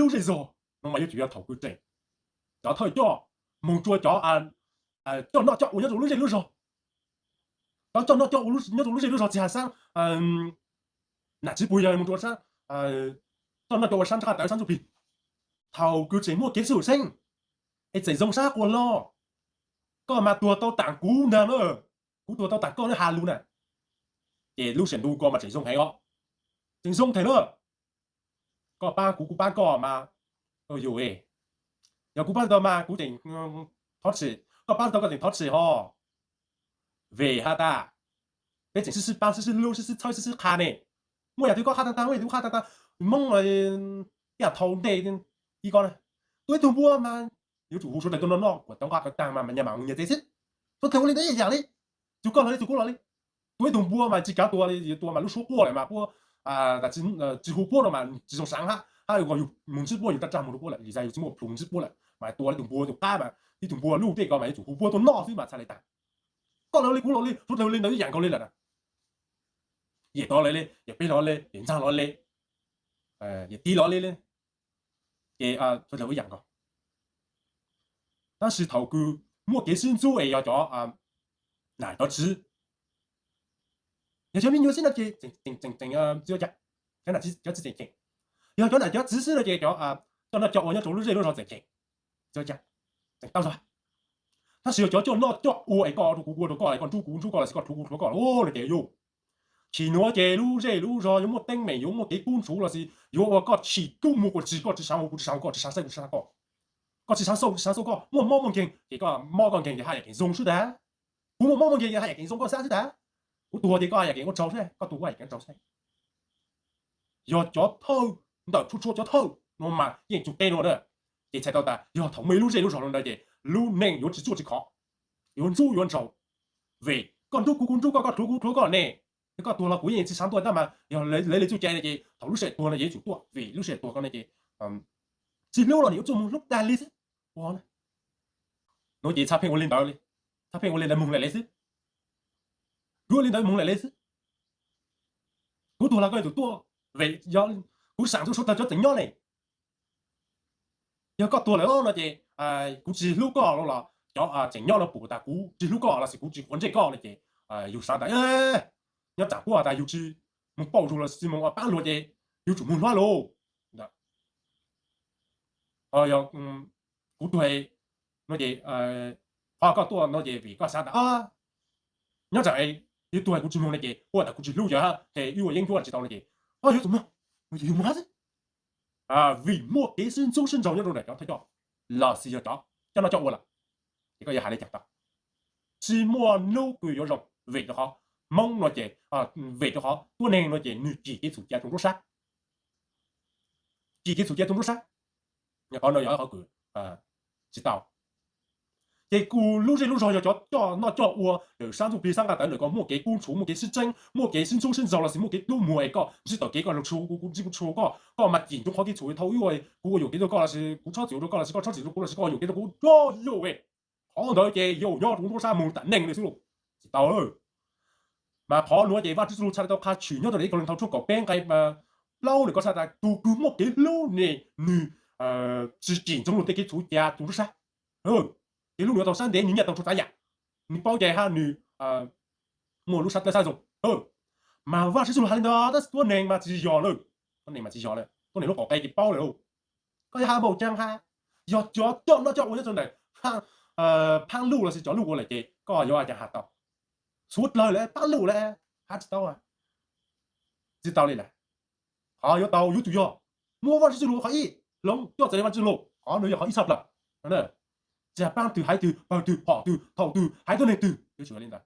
lub zej zog no mas yuav tsum yog thaum kws tseem cov thawj coj moog rua cov coj noj coj ua nyob rua lub zej lub zog. Cov coj noj coj ua nyob rua lub zej lub zog txiv has sab, nam tsi pug yog moog rua sab coj noj coj ua sab nrab qab tawv sab ntsuj plig. Thaum kws tseem muaj kev xwm xeeb es tseem zoo sab quas hlo, koj mas tuag tau taam kuv ntag na, kuv tuag tau taam koj na has lug na, ces lub sij hawm ntu ko mas tseem zoo heev os, tseem zoo heev na. Koj pab kuv kuv pab koj mas, yog kuv pab tau mas kuv tseem thov txim, koj pab tau koj tseem thov txim hos. Vim has tas peb tseem sib sib pab sib sib hlub sib sib txhawb sib sib qha ne. Muaj yam twg koj qha taag taag, muaj yam twg koj qha taag taag, Moob ib yam thaum ntej ib ko na, tuaj ib tug npua mas yuav tsum hu suav dlawg tuaj noj noj kuas tau nqaj tau taag mas mas nyias mam mus nyias tsev xwb. Suav dlawg ua li ntawd ib yam li, txug koj los li txug kuv los li. Tuaj ib tug npua mas tsis kav tua li, tua mas lub suab quaj lawm mas puab tsis hu puab no mas tsis zoo saav hab, hab yug mus ntsib puab yug rag rag mus rua puab lawm, yog yug tsis muaj plhu mus ntsib puab lawm mas tua ib tug npua tus qab mas ib tug npua luj tej ko mas yuav tsum hu puab tuaj noj xwb mas txhaj le taag. Koj los li kuv los li, suav dlawg li ntawd ib yam nkaus li lawm na. Yawm tod los li, yawm peb los li, yawm ntxag los li, yawm tij los li, ces suav dlawg ib yam nkaus. Tab sis thaum kws muaj kev sib ntxub es yog cov nam cov txiv, yog cov me nyuam xwb no ces tseem tseem tseem, cov nam cov txiv tseem cheem, yog cov nam cov txiv xwb no ces cov coj noj coj ua nyob rau lub zej lub zog tseem cheem, tseem tau zog. Tab sis yog cov coj noj coj ua es koj rua kuv kuv rua koj, koj nrub kuv nrub koj los sis koj rhuav kuv rhuav koj no ces yog tsis nuav ces lub zej lub zog yuav muaj teeb meem, yuav muaj kev kub ntxhuv los sis yuav ua koj tsis tub muag kuv tsis, koj tsis saav kuv tsis saav koj, tsis saav xauj tsis saav koj, koj tsis saav xauj tsis saav xauj koj, muaj mob muaj nkeeg ces koj mob koj nkeeg ces haj yam kev zoo xwb tas. Kuv muaj mob muaj nkeeg ces haj yam kev zoo koj xab xwb tas. Kuv tuag ces koj haj yam kev ua tsaug xwb, koj tuag koj haj yam kev ua tsaug xwb. Yog cov thawj, ntawm txhua txhua cov thawj no mas yeej tsum qe no na. Ces txhais tau tas yog thaum muaj ib lub zej lub zog no ntawd ces lub neej yuav tsis txuaj tsis khov, yuav ntxub yuav ntsaus. Vim koj nrub kuv kuv nrub koj, koj rhuav kuv rhuav koj ne, koj tuag los kuv yeej tsis saav tuaj tab mas yog lawv li txuj cai no ces thaum lub sij hawm tuag no ces yuav tsum tuaj vim lub sij hawm tuag ko no ces tsis hlub los nws yuav txuj moog hlub tag li xwb. Ua no ces txhaj pheej ua li ntawd li, txhaj pheej ua li ntawd moog lawm li xwb. Ua li ntawd moog lawm li xwb. Kuv tuag los koj yuav tsum tuaj, vim yog kuv saam txug suav dlawg cov tseem nyob ne. Yog koj tuag lawm no ces kuv tsis hlub koj los cov tseem nyob no pum tas kuv tsis hlub koj los sis kuv tsis quav ntsej koj no ces yug xaav tas nyob tsaam puab tas yug tsis moog pauj zug los sis moog paab luag ces yug tsum moog hluas lauj. Kuv tuag no ces qhov koj tuaj no ces vim koj xaav tas nyob tsaam yug tuag kuv tsis moog no ces puab tas kuv tsis hlub yawg ces wb ua yeeb ncuab tsis tau no ces yuav tsum moog, yug moog xwb. Vim muaj kev sib ntxub sib ntsaug nyob rau ntawm cov thawj coj los sis yog cov coj noj coj ua lawm, ces koj yuav has li cas tau? Tsis muaj hnub kws yuav zoo, vim rau qhov Hmoob no ces, vim rau qhov tuab neeg no ces nws cim kev txhum ca rau nruab sab, cim kev txhum ca rau nruab sab. Qhov no yog qhov kws tsis tau. Ces kuv lub zej lub zog yog cov coj noj coj ua ntawm sab ntsuj plig sab nqaj tawv ntawm ko muaj kev kub ntxhuv, muaj kev sib tseeb, muaj kev sib ntxub sib ntsaug los sis muaj kev hlub muag es koj ntsib tau kev koj ntsib kuv ntsib kuv tshua koj, koj mas cim nroo qhov kev txhum thaum wb ua, kuv ua yuam kev rau koj los sis kuv txhob txwm rau koj los sis koj txhob txwm rau kuv los sis koj ua yuam kev rau kuv, yog qhov ntawd ces yug nyob rau nruab sab moog tam neej li xwb lauj. Tsis tau. Mas qhov nuav ces Vaj Tswv Txwj Lug txhaj le tau qha tshwm nyob rau ntawm ib Kauleethaus tshooj kaum peb nqai plaub nws ko txhaj tas tus kws muaj kev hlub ne nws tsis cim nroo luag tej kev txhum ca rau nruab sab. Kev hlub nws tau sab ntev, nws nyiaj tau txhua tsav yam, nws paub cai hab nws muaj lub sab dlawb sab zoo. Mas Vaj Tswv Txwj Lug has li ntawd tab sis tuab neeg mas tsis yog lawm. Tuab neeg mas tsis yog lawm, tuab neeg lub qauv qe ces paub lawm lauj. Koj yuav has npaum caag hab? Yog cov coj noj coj ua nyob rau ntawm Phaab Luj los sis cov Luj ua lawm ces koj yuav has caag has tau? Suav dlawg lawm, Phaab Luj lawm, has tsis tau. Tsis tau li lawm. Qhov yuav tau yuav tsum yog muab Vaj Tswv Txwj Lug qhov ib, hloov coj txawv li Vaj Tswv Txwj Lug, qhov nuav yog qhov ib txhaj plaws. Tsis has paab twg haiv twg pawg twg phom twg thaum twg haiv tuab neeg twg yuav tsum li ntawd.